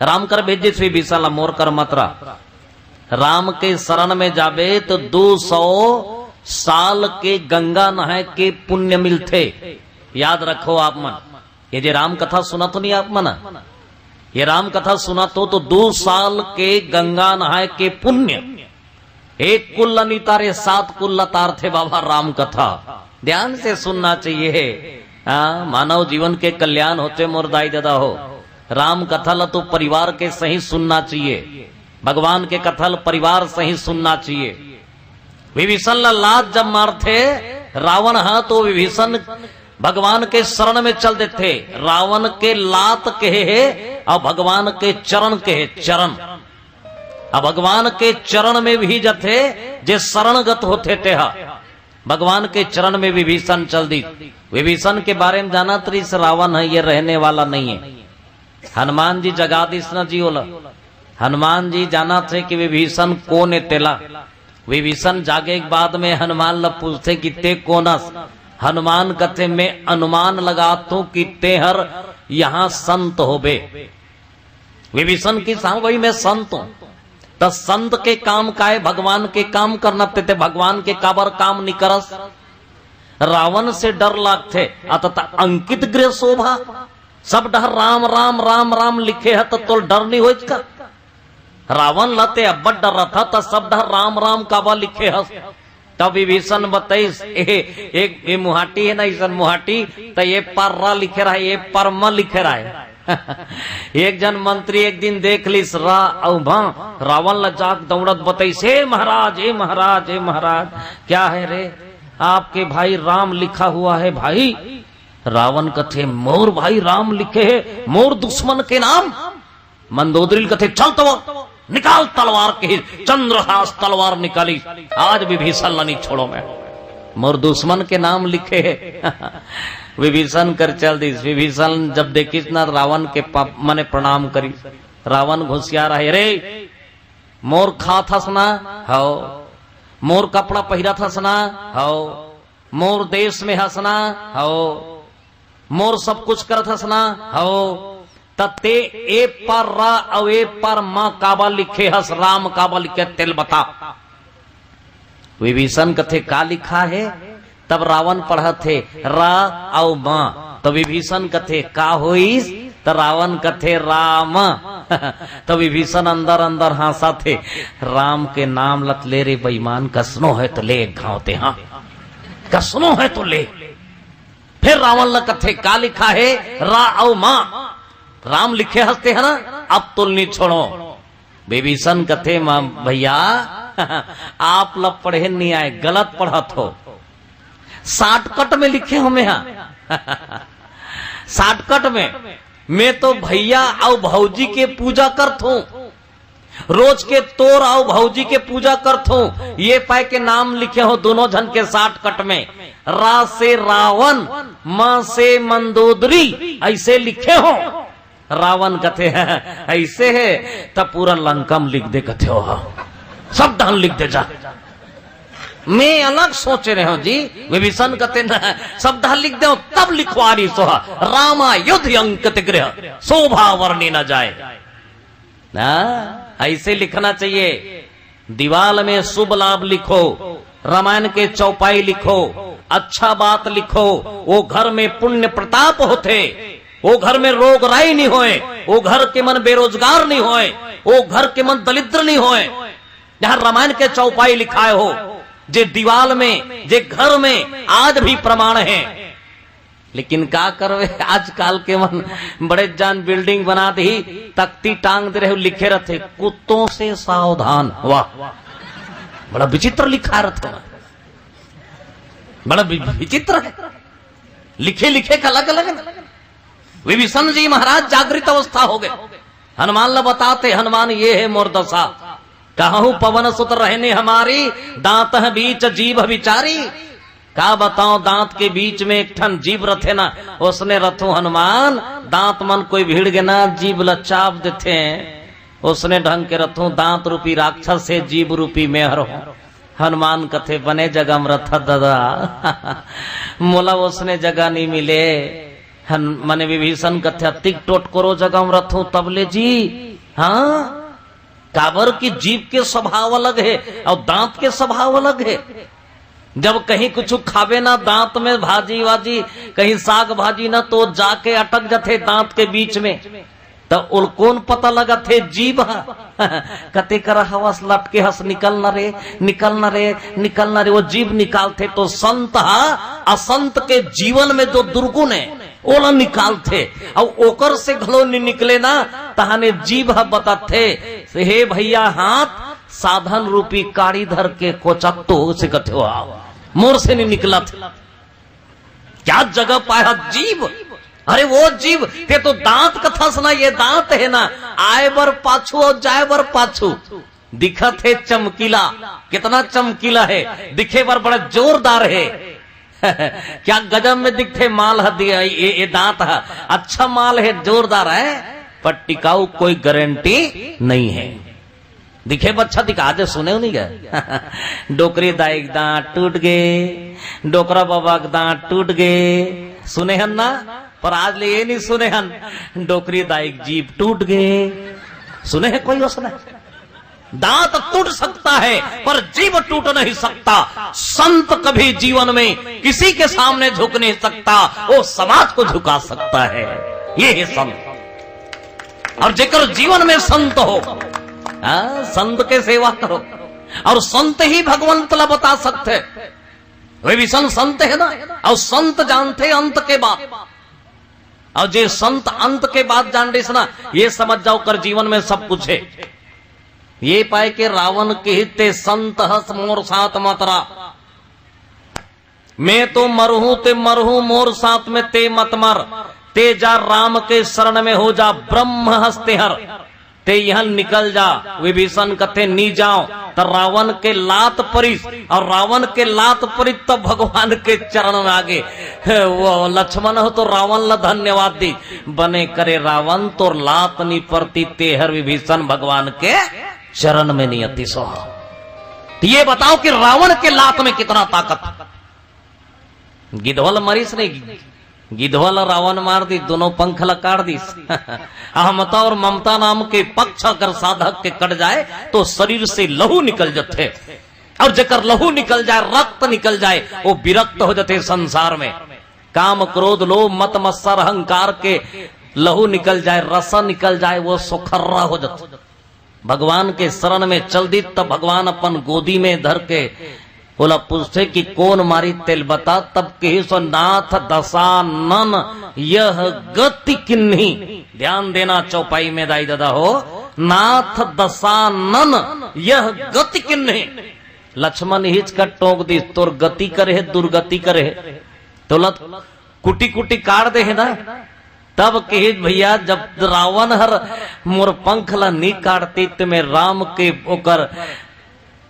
राम कर भेजिस विभीषण ला, मोर कर मत रह। राम के शरण में जाबे तो दो सौ साल के गंगा नहाय के पुण्य मिलथे। याद रखो आप मन, ये जे राम कथा सुनत हो नहीं आप मन, ये राम कथा सुनत हो तो दो साल के गंगा नहाय के पुण्य एक कुल ला नहीं तारे, सात कुल ला तारथे बाबा राम कथा। ध्यान से सुनना चाहिए। हाँ, मानव जीवन के कल्याण होथे मोर दाई ददा हो। राम कथा ला तो परिवार के सही सुनना चाहिए, भगवान के कथा ला परिवार सही सुनना चाहिए। विभीषण ला लात जब मारथे रावण ह, तो विभीषण भगवान के शरण में चल देथे। रावण के लात कहे हे अउ भगवान के चरण कहे, चरण। अब भगवान के चरण में भी जथे, जे शरणगत होथे तेहा। भगवान के चरण में विभीषण चल दिस। विभीषण के बारे में जानत रहिस, रावण है, ये रहने वाला नहीं है। हनुमान जी जगा दिस न जी ओला। हनुमान जी जानत हे कि विभीषण कोन ए तेला। विभीषण जागे के बाद में हनुमान ला पूछथे कि ते कोन अस? हनुमान कथे, मैं अनुमान लगात हूं कि तेहर यहां संत होबे। विभीषण किहिस, हाँ भाई, मैं संत हूं। त संत के काम काय? भगवान के काम करना। ते, ते भगवान के काबर काम नि करस? रावण से डर लागथे, अत त अंकित गृह शोभा। सब डहर राम, राम, राम, राम लिखे ह, त तोल डर नि होइस का? रावण ला ते अब्बड़ डर रहा था, त सब डहर राम, राम काबर लिखे हस? तब विभीषण बताइस, ए, एक, ए मुहाटी है ना, इसन मुहाटी, त ए पर रा लिखे रहा, ए पर म लिखे रहा। एक जन मंत्री एक दिन देख लिस रा अउ भा, रावण ला जाके दौड़त बताइस, "हे महाराज, हे महाराज, हे महाराज, क्या है रे? आपके भाई राम लिखा हुआ है भाई।" रावण कथे, "मोर भाई राम लिखे है, मोर दुश्मन के नाम?" मंदोदरी ल कथे, "चल तो, निकाल तलवार," कहिस, चंद्रहास तलवार निकालिस, "आज विभीषण ला नि छोड़ों मैं, मोर दुश्मन के नाम लिखे हे।" विभीषण कर चल दिस। विभीषण जब देखिस ना रावण के पाप, मने प्रणाम करिस। रावण घुसियार हे, "रे, मोर खात हस ना?" "हव।" "मोर कपड़ा पहिरत हस ना?" "हव।" "मोर देश में हस ना?" "हव।" "मोर सब कुछ करत हस ना?" "हव।" "त ते ए पर रा अउ ए पर म काबर लिखे हस, राम काबर लिखे, तेल बता।" विभीषण कथे, "का लिखा हे?" तब रावण पढ़त हे, "रा अउ म।" त विभीषण कथे, "का होइस?" त रावण कथे, "राम।" त विभीषण अंदर अंदर हाँसत हे, "राम के नाम ल त ले रे बेईमान, कसनो हे त ले एक घांव ते, हाँ, कसनो हे त ले।" फिर रावण ल कथे, "का लिखा हे?" "रा अउ म।" "राम लिखे हस ते ह ना, अब तोल नि छोड़ों।" विभीषण कथे, "माँ भैया, आप ल पढ़े नि आय, गलत पढ़त हो। शॉर्टकट में लिखे हों मैं हा।" शॉर्टकट में, "मैं तो भैया अउ भौजी के पूजा करत हूँ, रोज के तोर अउ भौजी के पूजा करत हूँ, ए पाय के नाम लिखे हों दोनों झन के शॉर्टकट में, रा से रावण, म से मंदोदरी, अइसे लिखे हों।" रावण कथे, "अइसे हे, त पूरा लंका म लिख दे," कथे, "ओहा, सब डहन लिख दे जा। मैं अलग सोचे रहे हूं जी, विभीषण कहते न, सब डहन लिख दे, तब लिखवा रही सोहा, रामायुध अंकित गृह, शोभा वर्णी न जाए। हाँ, ऐसे लिखना चाहिए। दीवाल में शुभ लाभ लिखो, रामायण के चौपाई लिखो, अच्छा बात लिखो, वो घर में पुण्य प्रताप होथे, वो घर में रोगराई नहीं होए, वो घर के मन बेरोजगार नहीं होए, वो घर के मन दलिद्र नहीं होए। जहां रामायण के चौपाई लिखाए हो, जे दीवाल में, जे घर में आज भी प्रमाण है। लेकिन का करवे, आजकल के मन बड़े जान बिल्डिंग बना दी, तख्ती टांग दे रहे, लिखे रहते, "कुत्तों से सावधान।" वाह, बड़ा विचित्र लिखा रहता, बड़ा वि-, विचित्र है। लिखे लिखे का अलग अलग है। विभीषण जी महाराज जागृत अवस्था हो गए, हनुमान ला बताते, "हनुमान, ये है मोर दशा।" कहूं पवन सुत रहनी हमारी, दांत है बीच जीभ विचारी। का बताओ, दांत के बीच में एक ठन जीभ रथे ना, उसने रथू हनुमान, दांत मन कोई भिड़ गे ना, जीभ ला चाप देथे। उसने ढंग के रथू दांत रूपी राक्षस हे, जीभ रूपी मेहर हो। हनुमान कथे, "बने जगह में रथा दादा।" मोला उसने जगह नहीं मिले। हन-, मने विभीषण कथे, "अतिक टोटकरो जगह में रथू तब ले जी।" हाँ, काबर कि जीभ के स्वभाव अलग है और दांत के स्वभाव अलग है। जब कहीं कुछ खावे ना, दांत में भाजी वाजी, कहीं साग भाजी ना, तो जाके अटक जाथे दांत के बीच में। तो ओल कौन पता लगथे? जीभ ह। कते कर हवस लटके हस, "निकल न रे, निकल न रे, निकल न रे।" वो जीभ निकालथे। तो संत ह असंत के जीवन में जो दुर्गुण है, ओला निकालथे। अउ ओकर से घलो नि निकले ना, तहाने जीभ ह बताथे, "हे भैया, हाथ साधन रूपी काड़ी धर के कोचक तो से कथे हो, मोर से नि निकलत।" क्या जगह पाया जीभ? अरे वो जीभ, ते तो दांत कथस ना, ये दांत है ना, आए बर पाछू और जाए बर पाछू। दिखत है चमकीला, कितना चमकीला है, दिखे बर बड़ा जोरदार है। क्या गजब में दिखथे माल ह दिया, ये, ये दांत ह अच्छा माल है, जोरदार है, पर टिकाऊ कोई गारंटी नहीं है। दिखे बर अच्छा दिखा, आज सुने हो नहीं गए? डोकरी दाई के दांत टूट गए, डोकरा बाबा के दांत टूट गए, सुने हन ना? पर आज ले ये नहीं सुने हन, डोकरी दाई के जीभ टूट गए। सुने हैं कोई उसने? दांत टूट सकता है, पर जीभ टूट नहीं सकता। संत कभी जीवन में किसी के सामने झुक नहीं सकता, वो समाज को झुका सकता है। ये है संत। और जेकर जीवन में संत हो, हाँ, संत के सेवा करो, और संत ही भगवंत ला बता सकते। विभीषण संत है ना, और संत जानते अंत के बात। और जे संत अंत के बात जान रहिस ना, ये समझ जाओ, कर जीवन में सब कुछ है। ये पाए के रावण किहिस, "ते संत हस मोर साथ मत रा, मैं तो मरहूं ते मरहूं, मोर साथ में ते मत मर, ते जा राम के शरण में हो जा, ब्रह्म हस तेहर।" ते इहां निकल जा। विभीषण कथे, "नी जाओ।" त रावण के लात परिस, और रावण के लात परिस त भगवान के चरण में आगे। वो लक्ष्मण हो तो रावण ला धन्यवाद दी, "बने करे रावण, तोर लात नी परती, तेहर विभीषण भगवान के चरण में नी अतिस हो।" तो ये बताओ कि रावण के लात में कितना ताकत। गिधवा ल मरिस नहीं, गिधवा ल रावण मार दिस, दोनों पंख ल काट दिस। अहमता और ममता नाम के पक्ष अगर साधक के कट जाए तो शरीर से लहू निकल जथे, और जेकर लहू निकल जाए, रक्त निकल जाए, वो विरक्त हो जथे संसार में। काम, क्रोध, लोभ, मत, मत्सर, अहंकार के लहू निकल जाए, रसा निकल जाए, वो सोखर्रा हो जथे। भगवान के शरण में चल दिस, तब भगवान अपन गोदी में धर के ओला पूछथे कि "कोन मारी तेल बता?" तब किहिस, "नाथ दसानन यह गति किन्ही।" ध्यान देना चौपाई में दाई ददा हो, "नाथ दसानन यह गति किन्ही।" लक्ष्मण इहिच कर टोंक दिस, "तोर गति करे हे, दुर्गति करे हे।" तो लत कुटी कुटी काट दे हे ना। तब किहिस, "भैया, जब रावण हर मोर पंख ला नी काटतिस त मैं राम के ओकर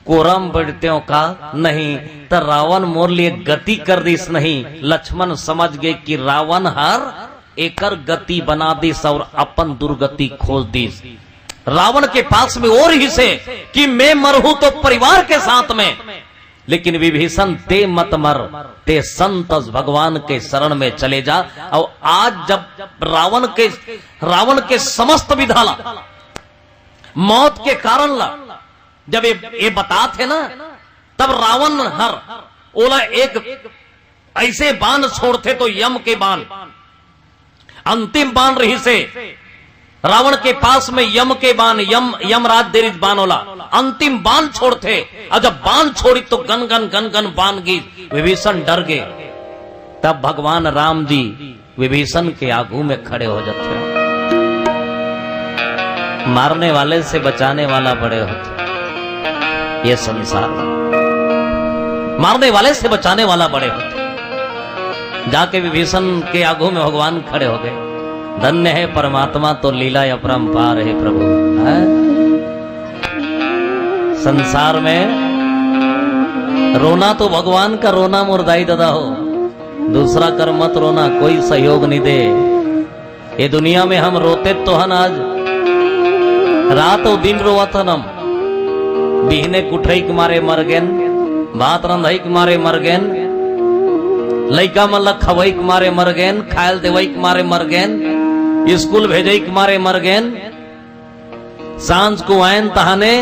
कोरम बढ़ते हो का नहीं, त रावण मोर लिए गति कर दिस नहीं।" लक्ष्मण समझ गए कि रावण हर एकर गति बना दिस और अपन दुर्गति खोज दिस। रावण के पास में वो रहिसे कि मैं मरहूं तो परिवार के साथ में, लेकिन विभीषण, ते मत मर, ते संत अस भगवान के शरण में चले जा। और आज जब रावण के, रावण के समस्त विधा ला, मौत के कारण ला, जब ये, ये बतात हे ना, तब रावण हर ओला एक ऐसे बाण छोड़थे तो यम के बाण, अंतिम बाण रहिसे रावण के पास में, यम के बाण, यम, यमराज दे रिहिस बाण ओला, अंतिम बाण छोड़थे। और जब बाण छोड़ी तो गन गन गन गन बाण गिस, विभीषण डर गे। तब भगवान राम जी विभीषण के आगू में खड़े हो जाथे। मारने वाले से बचाने वाला बड़े होथे ये संसार में, मारने वाले से बचाने वाला बड़े होथे। जाके विभीषण के आगू में भगवान खड़े हो गए। धन्य है परमात्मा, तो लीला अपरंपार है प्रभु। हैं? संसार में रोना तो भगवान का रोना, मोर दाई ददा हो, दूसरा कर मत रोना, कोई सहयोग नहीं दे। ये दुनिया में हम रोते तो हन, आज रात और दिन रोवत हन हम। बिहने कुठई के मारे मर गेन, भात रंधई के मारे मर गेन, लइका मन ला खवई के मारे मर गेन, खायल देवई के मारे मर गेन, स्कूल भेजई के मारे मर गेन, सांझ को आयन तहाने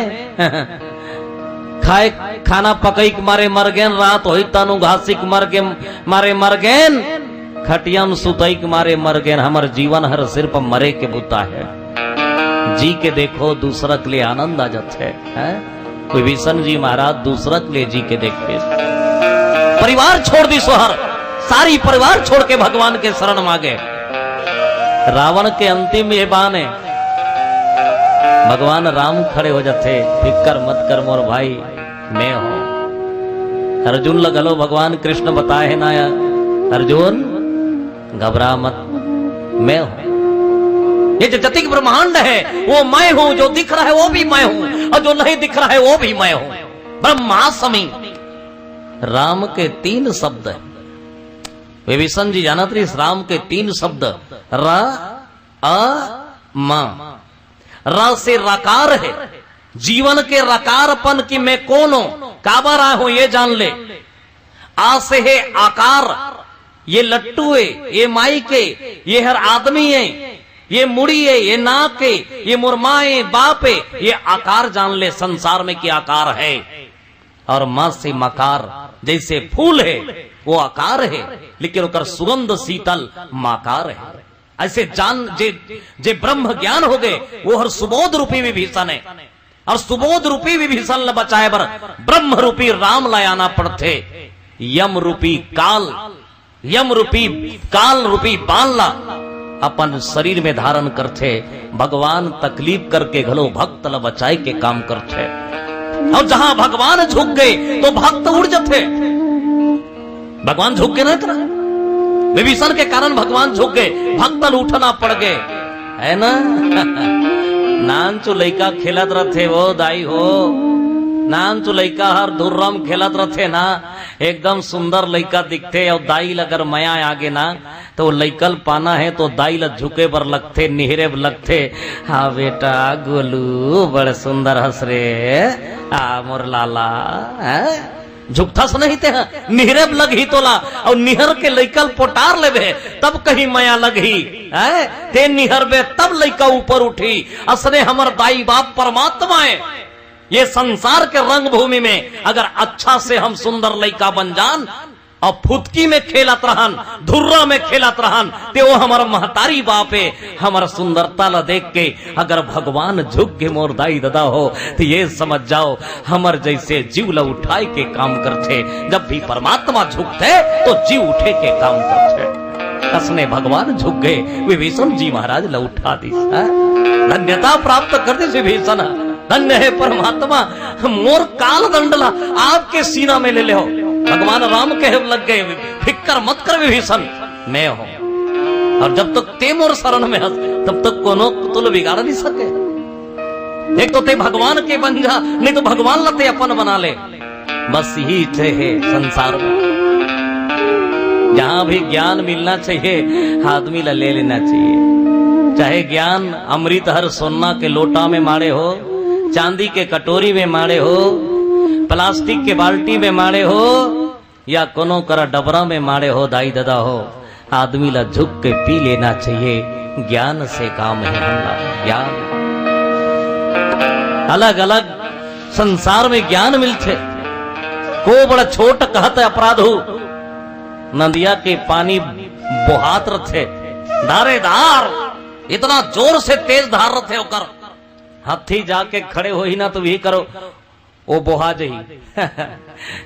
खाए, खाना पकई के मारे मर गेन, रात होई तानू घासी के मर के, मारे मर गेन, खटिया में सुतई के मारे मर गेन। हमर जीवन हर सिर्फ मरे के बुता है। जी के देखो, दूसरा के लिए आनंद आ जाते हैं। विभीषण जी महाराज दूसरा के लिए जी के देखते, परिवार छोड़ दिस ओहर, सारी परिवार छोड़ के भगवान के शरण मागे। रावण के अंतिम ये बाण है, भगवान राम खड़े हो जाते, फिकर मत कर मोर भाई, मैं हूं। अर्जुन ल घलो भगवान कृष्ण बताए हे ना, अर्जुन घबरा मत, मैं हूं। ये जो जतिक ब्रह्मांड है वो मैं हूं, जो दिख रहा है वो भी मैं हूं, और जो नहीं दिख रहा है वो भी मैं हूं। ब्रह्मास्मि। राम के तीन शब्द है। विभीषण जी जानत रहिस राम के तीन शब्द, र, अ, म। र से रकार है, जीवन के रकारपन कि मैं कौन हूं, काबर आए हूं, ये जान ले। आ से है आकार, ये लट्टू है, ये माई के, ये हर आदमी है, ये मुड़ी है, ये नाक है, ये मोर माँ है, बाप है, ये आकार जान ले संसार में कि आकार है। और म से मकार, जैसे फूल है वो आकार है, लेकिन ओकर सुगंध शीतल माकार है। ऐसे जान जे, जे ब्रह्म ज्ञान हो गए, वो हर सुबोध रूपी विभीषण है। और सुबोध रूपी विभीषण ल बचाए बर ब्रह्म रूपी राम ल आना पड़थे। यम रूपी काल, यम रूपी काल रूपी बाण ल अपन शरीर में धारण करथे। भगवान तकलीफ करके घलो भक्त ल बचाए के काम करथे। और जहां भगवान झुक गए तो भक्त उड़ जथे। भगवान झुक गए ना इतना, विभीषण के कारण भगवान झुक गए, भक्त ल उठना पड़ गए, है ना? नानचु लइका खेलत रथे वो दाई हो, नानचु लइका हर धुर्रम खेलत रथे ना, एकदम सुंदर लइका दिखथे, और दाई ल अगर मया आगे ना, तो वो लइका ल पाना है तो दाई ल झुके बर लगथे, निहरे बर लगथे। हाँ बेटा गोलू, बड़ सुंदर हस रे, आ मोर लाला, हैं? झुकथस नहीं ते ह, निहरे बर लगही तोला, और निहर के लइका ल पोटार लेबे, तब कहीं मया लगही, हैं? ते निहरबे तब लइका ऊपर उठही। असने हमर दाई बाप परमात्मा है। ये संसार के रंगभूमि में अगर अच्छा से हम सुंदर लइका बन जान, और फुतकी में खेलत रहन, धुर्रा में खेलत रहन, ते वो हमर महतारी बाप है। हमर सुंदरता ल देख के अगर भगवान झुक के मोर दाई ददा हो, तो ये समझ जाओ, हमर जैसे जीव ल उठाए के काम करथे। जब भी परमात्मा झुकथे, तो जीव उठे के काम करथे। असने भगवान झुक गए, विभीषण जी महाराज ल उठा दिस, हैं? धन्यता प्राप्त कर दिस विभीषण। धन्य है परमात्मा, मोर काल दंड ला आपके सीना में ले ले हो। भगवान राम कहे लग गए, फिक्र मत कर विभीषण, मैं हूं। और जब तक ते मोर शरण में हस, तब तक कोनो तुल बिगाड़ नहीं सके। एक तो ते भगवान के बन जा, नहीं तो भगवान ला ते अपन बना ले। बस यही इच्छा है संसार में। जहां भी ज्ञान मिलना चाहिए, आदमी ला ले लेना चाहिए। चाहे ज्ञान अमृत हर सोना के लोटा में माड़े हो, चांदी के कटोरी में माड़े हो, प्लास्टिक के बाल्टी में माड़े हो, या कोनो करा डबरा में माड़े हो, दाई ददा हो, आदमी ला झुक के पी लेना चाहिए। ज्ञान से काम हे हमला, ज्ञान। अलग-अलग संसार में ज्ञान मिलथे। को बड़ा छोट कहत हे अपराधू, नदिया के पानी बोहात रथे, धारे धार, इतना जोर से तेज धार रथे ओकर, हाथी जाके खड़े होही ना तो यही करो, वो बोहा जही।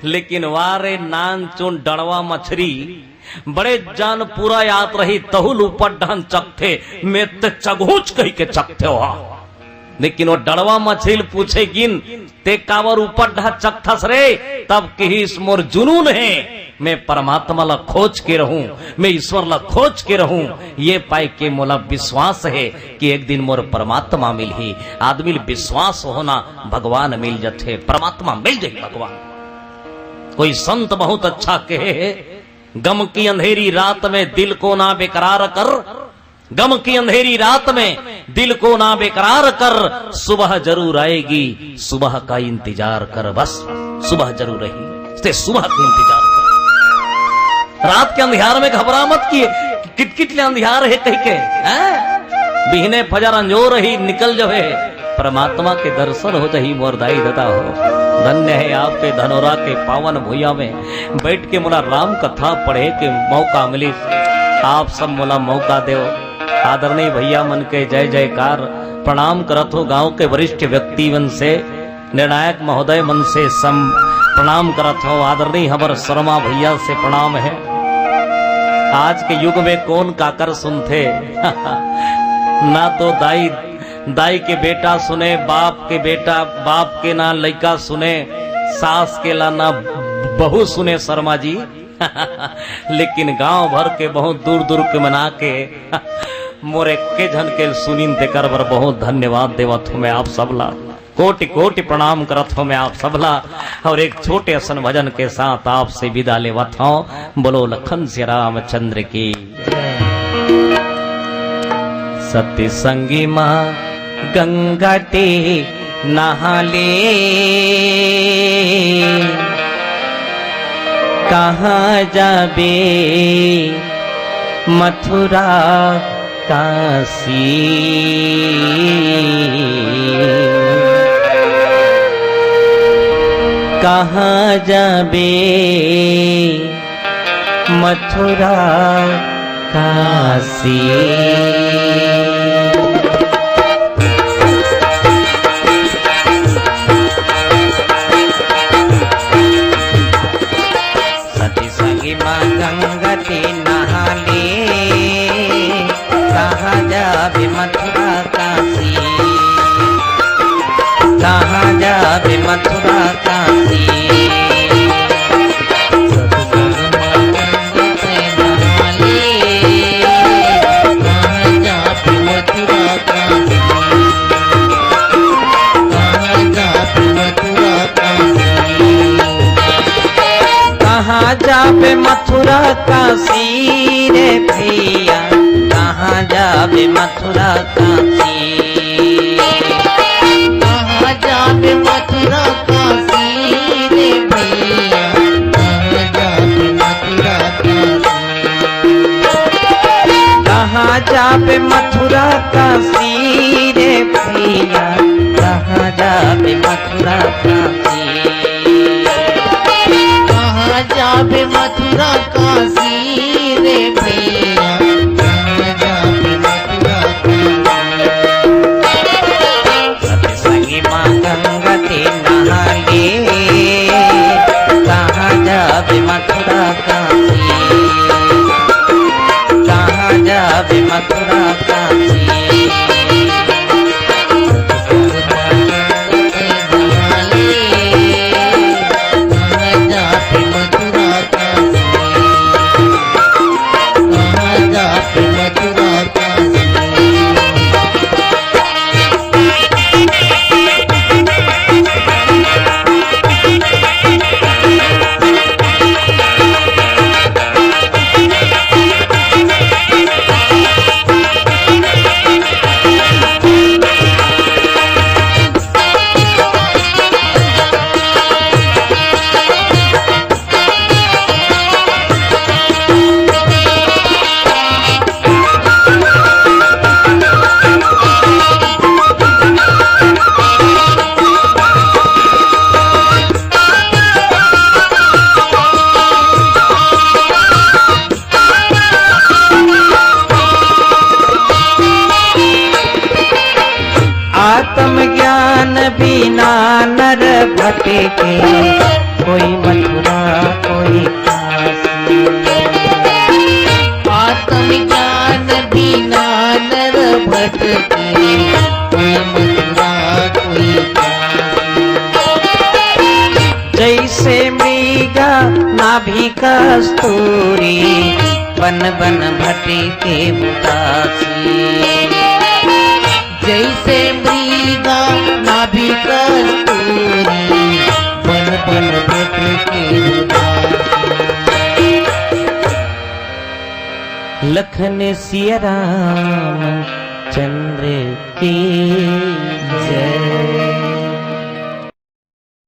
लेकिन वा रे नान चुन डड़वा मछरी, बड़े जान पूरा याद रही, तहुल ऊपर डहन चकथे, में ते चघोच कही के चकथे वहा। लेकिन वो डड़वा मछरी ल पूछे गिन, "ते काबर ऊपर डहन चकथस रे?" तब कहिस, "मोर जुनून हे, मैं परमात्मा ला खोज के रहूं, मैं ईश्वर ला खोज के रहूं।" ये पाए के मोला विश्वास हे कि एक दिन मोर परमात्मा मिलही। आदमी ल विश्वास होना, भगवान मिल जथे, परमात्मा मिल जही भगवान। कोई संत बहुत अच्छा कहे हे, "गम की अंधेरी रात में दिल को ना बेकरार कर, गम की अंधेरी रात में दिल को ना बेकरार कर, सुबह जरूर आएगी, सुबह का इंतजार कर।" बस, सुबह जरूर रही, ते सुबह का इंतजार कर। रात के अंधियार में घबरा मत किए, किटकिट ले अंधियार हे कहि के, हैं? बिहने फजर अंजोर ही निकल जबे, परमात्मा के दर्शन हो जही मोर दाई ददा हो। धन्य हे आपके धनोरा के पावन भुइया में बैठ के मोला राम कथा पढ़े के मौका मिलिस। आप सब मोला मौका देव। आदरणीय भैया मन के जय जयकार, प्रणाम करत हो गांव के वरिष्ठ व्यक्ति मन से। निर्णायक महोदय मन से सम-, प्रणाम करत हो। आदरणीय हमर शर्मा भैया से प्रणाम हे। आज के युग में कोन काकर सुनथे? ना तो दाई, दाई के बेटा सुने, बाप के बेटा, बाप के ना लइका सुने, सास के ला ना बहू सुने शर्मा जी। लेकिन गांव भर के बहुत दूर दूर के मन आके मोर एक्के झन के सुनिन, तेकर बर बहुत धन्यवाद देवत हूं मैं आप सब ला। कोटि कोटि प्रणाम करत हूं मैं आप सबला, और एक छोटे असन भजन के साथ आपसे विदा लेवत हूं। बोलो लखन सिया रामचंद्र की। सती संगी माँ गंगा ते नहा ले, कहाँ जाबे मथुरा काशी। कहाँ जाबे मथुरा काशी। सती संगी माँ गंगा ते नहा ले, कहाँ जाबे मथुरा काशी, कहाँ जाबे मथुरा काशी। सती संगी माँ गंगा ते नहा ले, कहाँ जाबे मथुरा काशी, कहाँ जाबे मथुरा काशी। कहाँ जाबे मथुरा काशी रे भैया, कहाँ जाबे मथुरा काशी। कहाँ जाबे मथुरा काशी रे भैया, कहाँ जाबे मथुरा काशी। कहाँ जाबे मथुरा काशी रे भैया, कहाँ जाबे मथुरा काशी। कहाँ जाबे मथुरा काशी रे भैया, कहाँ जाबे मथुरा काशी। सती संगी माँ गंगा ते नहा ले, कहाँ जाबे मथुरा काशी, कहाँ जाबे मथुरा काशी। कहाँ जाबे मथुरा काशी। आत्म ज्ञान बिना नर भटके, कोई मथुरा कोई काशी। आत्म ज्ञान बिना नर भटके, कोई मथुरा कोई काशी। जैसे मृगा नाभि कस्तूरी, बन बन भटके उदासी। जैसे मृगा नाभि कस्तूरी, बन बन भटके उदासी। लखन सिया राम चंद्र के।